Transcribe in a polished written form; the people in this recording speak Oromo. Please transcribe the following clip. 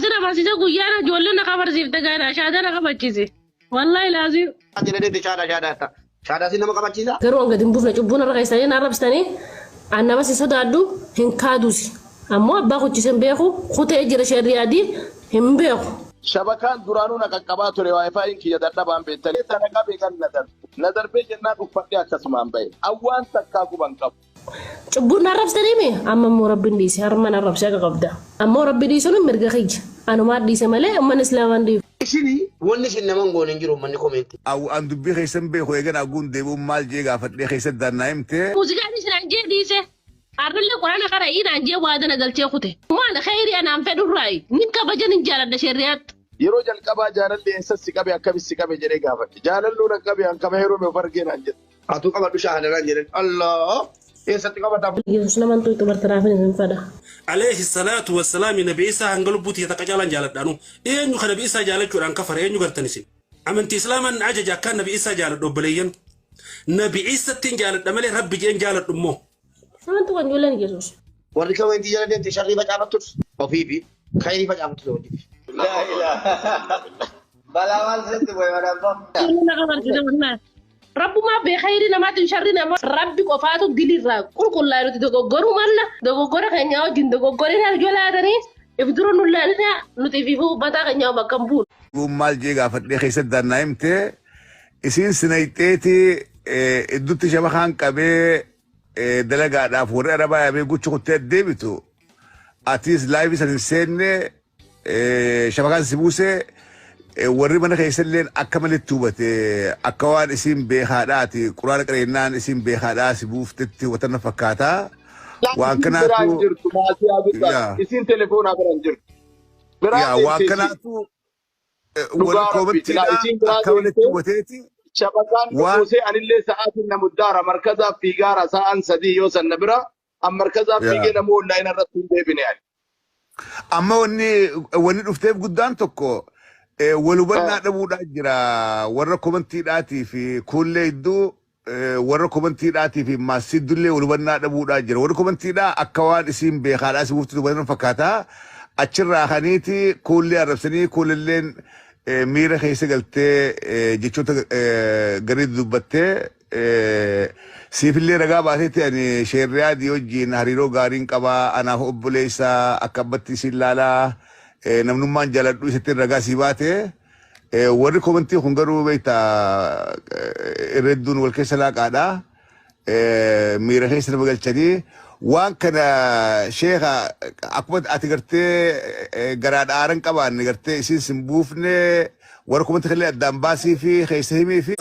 Sin amansiise guyyaan ijoollee na kabarsiifte gaana shaadaa na kabachiise. Wallaahi laazim. Ati na deemte shaadaa shaadaa jetta. Shaadaa si nama qabachiisa? Garuu an gad hin buufne cubbuu narra keessanii na arrabsitanii an nama si sodaadhu hin kaaduusi. Ammoo abbaa kuchise hin beeku kutee jira sheerriyaadii hin beeku. Shabakaan duraanuu na qaqqabaa ture WiFi'n kiyya dadhabaan beektanii. Sana qabe kan na darbe. Na darbee jennaan uffadhee akkasumaan bahe. An waan takkaa quba hin qabu. Cubbuun na arrabsitanii mee amma immoo rabbiin dhiise harma na arrabsee akka qabda. Ammoo rabbi dhiisuun mirga kiyya. Anumaa dhiise malee ummanni islaamaa hin dhiisu. Isini wanni isin nama hin goone hin jiru ummanni komeenti. An dubbii keessan beeku eegan aguun deebi'uun maal jee gaafadhee keessatti daannaa himte. Muuziqaa dhiisi naan jee dhiise. Arrallee quraana qara'ii naan jee waada na galchee kute. Maal kheyrii anaan fedhurraayi. Nin kabaja nin jaaladha sheerriyaatti. Yeroo jalqabaa jaalalli eessas si qabe akkamis si qabe jedhee gaafadhe. Jaalalluu na qabe an kama heerume of argee naan jedhe. Atuu qabadhu shaahada naan jedhan. Allah eessatti qabata? Yesus naman tuyxu bartaraafin isin fedha. Aleeyhi salaatu wassalaami nabi Isaa hanga lubbuu tiyya takka caalaan jaaladhaanu eenyu ka nabi Isaa jaalachuudhaan kafare eenyu gartan isin amantii islaamaan na ajaja akkaan nabi Isaa jaaladhu obboleeyyan nabi Isattiin jaaladha malee rabbi jeen jaaladhu immoo Naman tuqan ijoolleen Yesus. Warri komentii jala deemte sharrii facaafattus ofii fi khayrii facaafattus hojii. Laa ilaaha. Balaa maal sitti bu'e madam. Ijoolleen na kabarsiise wallaahi. Rabbumaa bee khayrii namaatiin sharrii namaa rabbi qofaatu dilirraa qulqullaa'e nuti dogoggoruu malla dogoggora keenyaa wajjin dogoggorina jolaatanii if dura nu laalinaa nuti ifiifuu mataa keenyaa bakka hin buunu. Duub maal jee gaafadhee keessatti daannaa himte isiin sinayxeeti iddutti shabakaan qabee dalagaadhaaf warri arabaa yaamee gucha kuttee deebitu atiis laayivii san hin seenne shabakaan si buuse warri mana keessalleen akka malitti hubate akka waan isiin beekaadhaati quraana qareennaan isiin beekaadhaa si buuftetti hubatan na fakkaata. Waan Isiin biraa hin kanaatu jirtu maasiyaa guddaa. yaa Isiin telefoonaa bira hin jirtu. Biraa yaa waan deemtee isiin. kanaatu warri Dhugaa rabbiiti. Laa koomentiidhaa isiin biraa akka malitti deemtee hubateeti shabakaan nu waan buusee anillee sa'aatiin na muddaara markazaaf fiigaara sa'aan sadii yoo san na bira an markazaaf fiigee namuu onlaayina irratti hin deebine ani. Amma wanni wanni dhufteef guddaan tokko wal hubannaa dhabuudhaa jira warra komantiidhaatii fi kuullee hedduu warra komantiidhaatii fi maasiddullee wal hubannaa dhabuudhaa jira. Warri komantiidhaa akka waan isiin beekaadhaa si buuftu dubatan fakkaata. Achirraa kaniiti kuullee arrabsanii kuulilleen miira keessa galtee jechoota garii dubbattee Siifillee ragaa baateetti ani Sheerriyaadii wajjin hariiroo gaariin qaba. Anaaf obboleessa akka abbatti isiin laalaa namnummaan jaaladhu isattiin ragaa sii baate. Warri komentii kun garuu beekta irra hedduun wal keessa laaqaadha. Miira keessa nama galchanii waan kana sheeka akkuma ati gartee garaadha aaran qabaanne gartee isiin sin buufne warra komentii kallee addaan baasii fi keessa himii fi.